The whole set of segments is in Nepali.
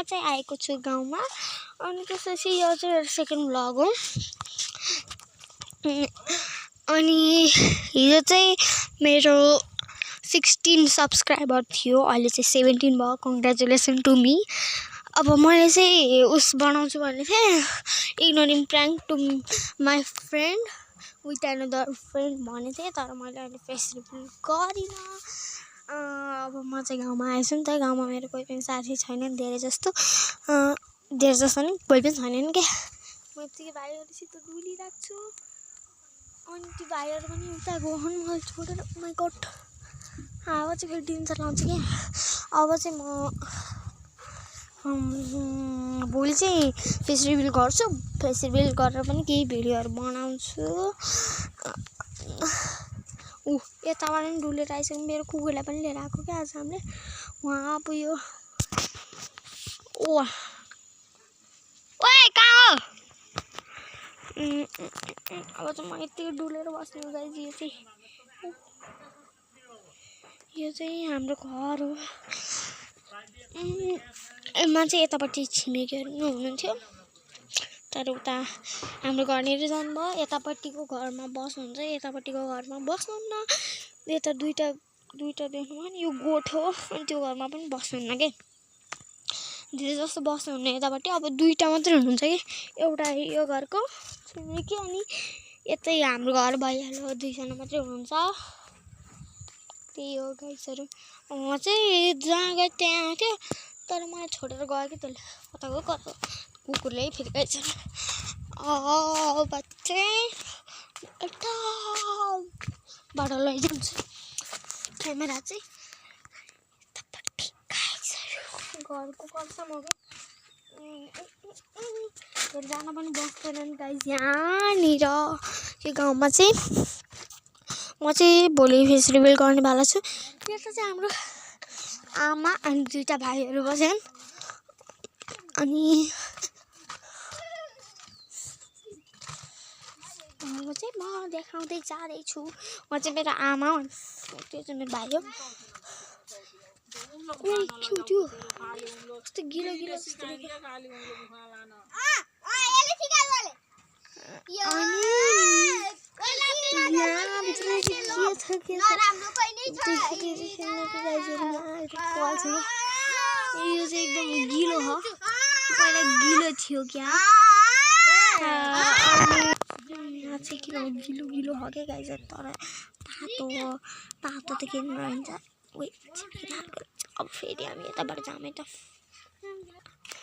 चाहिँ आएको छु गाउँमा। अनि त्यसपछि यो चाहिँ मेरो सेकेन्ड भ्लग हो। अनि हिजो चाहिँ मेरो 16 सब्सक्राइबर थियो, अहिले चाहिँ 17 भयो। Congratulations to me. अब मैले चाहिँ उस बनाउँछु भन्ने थिएँ, ignoring prank to my friend with another friend भने थिएँ, तर मैले अहिले फेस रिभिल गरिनँ। अब म चाहिँ गाउँमा आएछु नि त। गाउँमा मेरो कोही पनि साथी छैन धेरै जस्तो नि कोही पनि छैनन् क्या। म यत्तिकै भाइहरूसित डुलिरहेको छु। अनि त्यो भाइहरू पनि उता गहन मलाई छोडेर माई गड हावा चाहिँ फेरि दिन चलाउँछ क्या। अब चाहिँ म भोलि चाहिँ फेस रिभिल गर्छु। फेस रिभिल गरेर पनि केही भिडियोहरू बनाउँछु। यताबाट पनि डुलेर आइसक्यो। मेरो कुकुरलाई पनि लिएर आएको क्या आज हामीले। उहाँ पुग्यो। ओए कहाँ हो? अब चाहिँ म यत्तिकै डुलेर बस्नु गाइज। यो चाहिँ हाम्रो घर हो। यसमा चाहिँ यतापट्टि छिमेकीहरू पनि हुनुहुन्थ्यो, तर उता हाम्रो घर नेर जानुभयो। यतापट्टिको घरमा बस्नुहुन्छ, यतापट्टिको घरमा बस्नुहुन्न। यता दुईटा देख्नुभयो नि, यो गोठ हो। अनि त्यो घरमा पनि बस्नुहुन्न कि धेरै जस्तो बस्नुहुन्न यतापट्टि। अब दुईटा मात्रै हुनुहुन्छ कि, एउटा यो घरको छिमेकी अनि यतै हाम्रो घर भइहाल्यो। दुईजना मात्रै हुनुहुन्छ। त्यही हो गाइसहरू। म चाहिँ जहाँ गएँ त्यहाँ आएको, तर मलाई छोडेर गयो कि त्यसले। कता गयो कता कुकुरले फेरि गाइसहरू। अब चाहिँ यता बाट लैजान्छु। क्यामेरा चाहिँ यतापट्टि गाइसहरू घरको कसम हो कि जान पनि बस्दैनन् गाइस। यहाँनिर यो गाउँमा चाहिँ म चाहिँ भोलि फेस रिभिल गर्नेवाला छु। यता चाहिँ हाम्रो आमा अनि दुईटा भाइहरू बस्छन्। अनि चाहिँ म देखाउँदै जाँदैछु। म चाहिँ मेरो आमा हो, त्यो चाहिँ मेरो भाइ हो। त्यो कस्तो गिलो जस्तो यो चाहिँ एकदम गिलो हो। पहिला गिलो थियो क्या, चाहिँ किन गिलो हो क्या गाइस। तर तातो त किन रहन्छ। अब फेरि हामी यताबाट जामे त।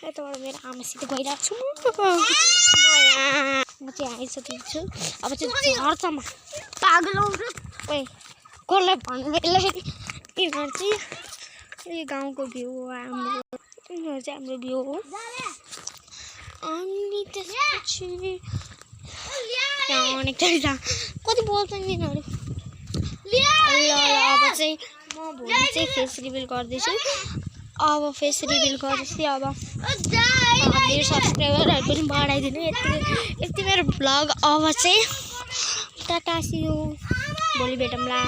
यताबाट मेरो आमासित गइरहेको छु। म चाहिँ आइसकेको छु। अब चाहिँ झर्छ म पागल आउँछ। कसलाई भन्नु यिनीहरू चाहिँ यो गाउँको भ्यू हो हाम्रो। यिनीहरू चाहिँ हाम्रो भ्यू हो। अनि त्यसपछि कति बोल्छन् यिनीहरू। अब चाहिँ म भोलि चाहिँ फेस रिभिल गर्दैछु। अब फेस रिभिल गरेपछि अब मेरो सब्सक्राइबरहरू पनि बढाइदिनु। यति मेरो भ्लग। अब चाहिँ टाटा सी यू, भोलि भेटौँला।